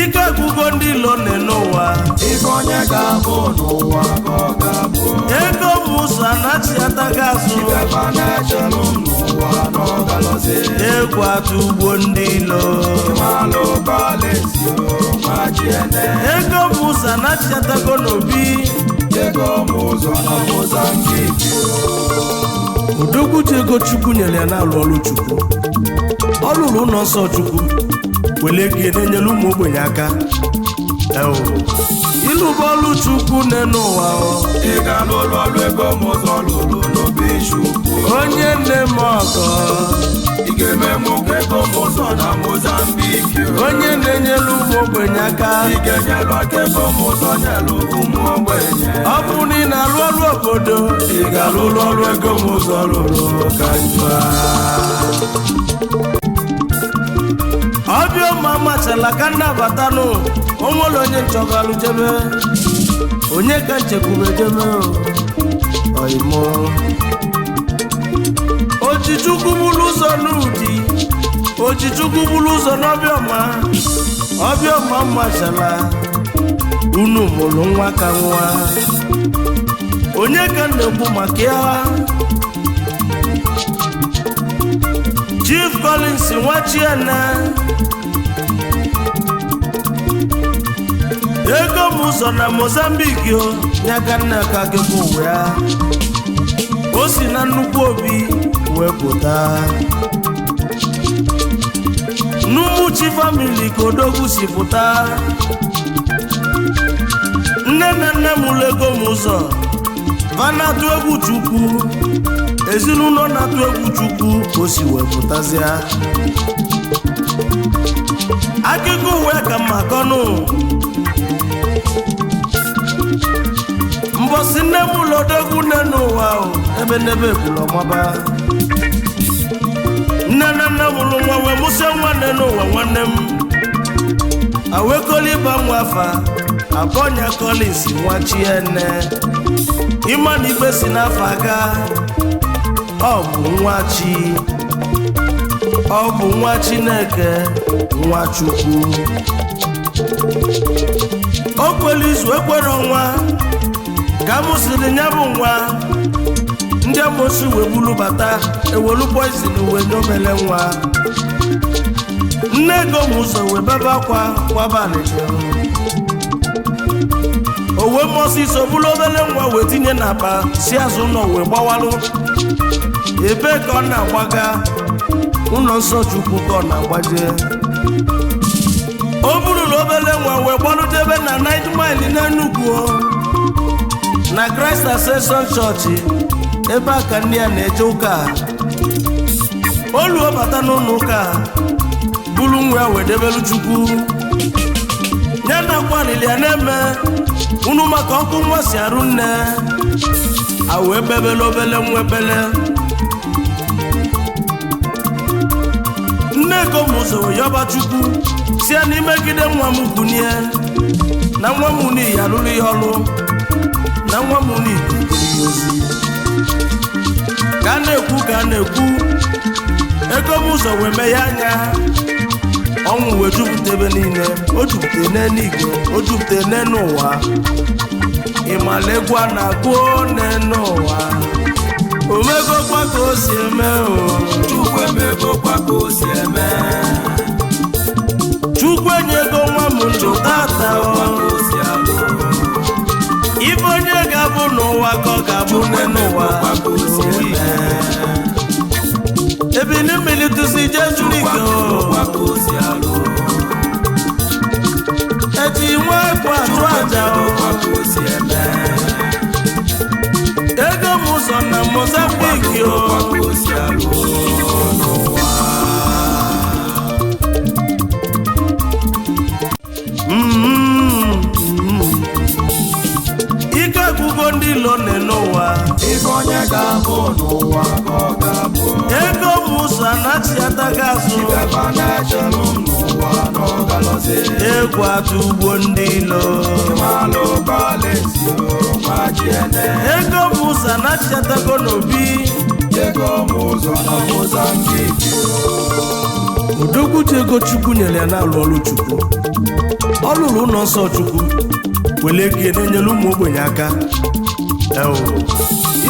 Ike agwụgo ndị ilo n'ụwa. Ife onye ga-abụ n'ụwa ka ọ ga-abụ. Ego m ụzọ anachiataghị azụ. Ifefa na-echelụ m n'ụwa na ọ galọzi. Egwu atụgbo ndị ilo. Ịmalụ Collins Nwachiene. Ego m ụzọ anachiatago n'obi. Ego m ụzọ na Mozambique. Odogwu ji ego Chukwu nyere ya na-alụ ọrụ Chukwu. Ọ lụrụ ụlọ nsọ Chukwu, wele ego ya na-enyere ụmụ ogbenye aka. Eo, ịlụba ọrụ Chukwu n'elu ụwa o. Ị ga-alụ ụlọ ọrụ ego m ụzọ lụrụ n'obi Chukwu. Onye nne m ọgọ. Ị ga-eme nwoke ego m ụzọ na Mozambique. Onye na-enyere ụmụ ogbenye aka. Ị ga-enyelu aka ego m ụzọ nyelu ụmụ ogbenye. Ọ bụ na ị na-alụ ọrụ obodo, ị ga-alụ ụlọ ọrụ ego m ụzọ lụrụ ka njọ. Ọbịa ụmụ machala ka nnabatanụ onwere onye nchọgalụ jebe, onye ka nchekwube jebe oimo. Ojichukwu buru ụzọ n'ụdị, Ojichukwu buru ụzọ n'ọbịa ọma, ọbịa ọma machala unu mụrụ nwa ka nwa. Onye ka m na-ekwu maka ya? Chief Collins Nwachiene. Ego m ụzọ na Mozambique o, ya ka nna ka gị bụ ụwa ya. O si na nnukwu obi wee pụta n'Umuchi famili ka odogwu si pụta. Nne na nne m ụlọ ego m ụzọ fa na-atụ egwu Chukwu, ezinụlọ na-atụ egwu Chukwu ka o si wee pụtazịa. Akụkọ uwe ka mma kọnụ. Mbọsị nne m ụlọ odogwu nne n'ụwa o, ebe n'ebe ekwuru ọmaba. Nne na nna m ụlụ nwa wee mụsịa nwanne n'ụwa nwanne m awekoliba nwa afa abọnya Collins Nwachiene. Ịma na igbe si n'afọ aga, ọ bụ nwa chi, ọ bụ nwa Chineke, nwa Chukwu. O kwere izu ekwere ọnwa ka m sịrị ya bụ nwa, ndị amosi wee buru bata ewelu poizin wee nye obele nwa. Nne ego m ụzọ wee bebe akwa kwabalị. O wee mọsịsọ buru obele nwa wee tinye n'akpa si azụ ụlọ wee gbawalụ. Ebee ka ọ na-agbaga? Ụlọ nsọ Chukwu ka ọ na-agbaje. O burula obele nwa wee gbalụdebe na 9 mile n'Enugwu o, na Christ Ascension Church, ebe a ka nne ya na-eje ụka. O luo bata n'ụlọ ụka, buru nwa ya wee debelu Chukwu. Ya na akwa alili ya na-eme unu maka ọkụ nwa si arụ nne a, wee bebele obele nwa ebele. Nne ego m ụzọ yọba Chukwu si ya n'imegide nwa m kwunie na nwa m n'iyi alụrụ ya ọlụ, na nwa m n'iyi ya ozi. Ka a na-ekwu ka a na-ekwu, ego m ụzọ wee mee ya anya ọnwụ wee jupụta ebe niile. O jupụta n'eluigwe, o jupụta n'elu ụwa. Ịmala egwu a na-agụ n'elu ụwa, omegokwa ka o si eme o. Chukwu emegokwa ka o si eme. Chukwu enye ego nwa m ndụ tata o. Ka o si alụ. Ife onye ga-abụ n'ụwa ka ọ ga-abụ n'elu ụwa. Emegokwa ka o si eme. Ebili mmiri tụsi jee zuru ike o. Emegokwa ka o si alụ. Eji nwa ekwu achụ aja o. Emegokwa ka o si eme. Ego m ụzọ na Mozambique o. Emegokwa ka o si alụ n'ụwa. Ike agwụgo ndị ilo n'ụwa. Ife onye ga-abụ n'ụwa ka ọ ga-abụ. Ego m ụzọ anachiataghị azụ. Ifefa na-echelụ m n'ụwa na ọ galọzi. Egwu atụgbo ndị ilo. Ịmalụ Collins Nwachiene. Ego m ụzọ anachiatago n'obi. Ego m ụzọ na Mozambique. Odogwu ji ego Chukwu nyere ya na-alụ ọrụ Chukwu. Ọ lụrụ ụlọ nsọ Chukwu, wele ego ya na-enyere ụmụ ogbenye aka. Eo,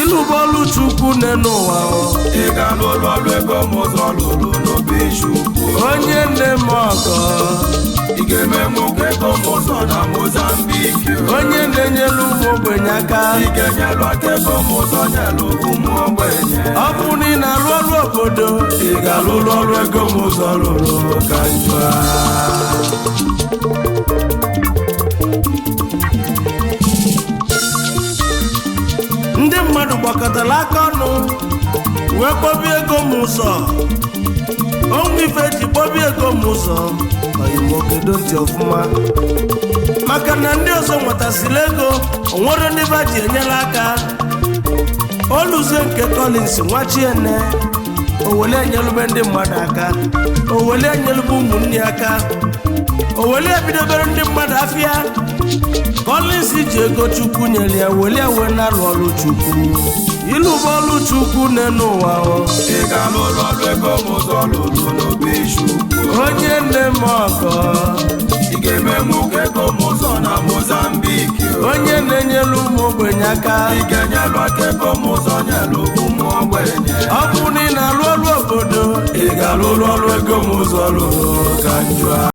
ịlụba ọrụ Chukwu n'elu ụwa o. Ị ga-alụ ụlọ ọrụ ego m ụzọ lụrụ n'obi Chukwu. Onye nne m ọgọ. Ị ga-eme nwoke ego m ụzọ na Mozambique o. Onye na-enyere ụmụ ogbenye aka. Ị ga-enyelụ aka ego m ụzọ nyelụ ụmụ ogbenye. Ọ bụ na ị na-alụ ọrụ obodo, ị ga-alụ ụlọ ọrụ ego m ụzọ lụrụ ka njọ a. Ndị mmadụ gbakọtara aka ọnụ wee kpọbi ego m ụzọ. Onwe ife ji kpọbi ego m ụzọ oyimokedo ntị ọfụma, maka na ndị ọzọ nwetasịrị ego, onwere ndị ba ji enyere aka. Oluzie nke Collins Nwachiene, owele enyelube ndị mmadụ aka, owele enyelube ụmụnne ya aka, owele ebidobere ndị mmadụ afịa. Collins ji ego Chukwu nyere ya wele wee na-alụ ọrụ Chukwu. Ịlụba ọrụ Chukwu n'elu ụwa o. Ị ga-alụ ụlọ ọrụ ego m ụzọ lụrụ n'obi Chukwu. Onye nne m ọgọ. Ị ga-eme nwoke ego m ụzọ na Mozambique o. Onye na-enyere ụmụ ogbenye aka. Ị ga-enyelụ aka ego m ụzọ nyelụ ụmụ ogbenye. Ọ bụ na ị na-alụ ọrụ obodo, ị ga-alụ ụlọ ọrụ ego m ụzọ lụrụ ka njọ a.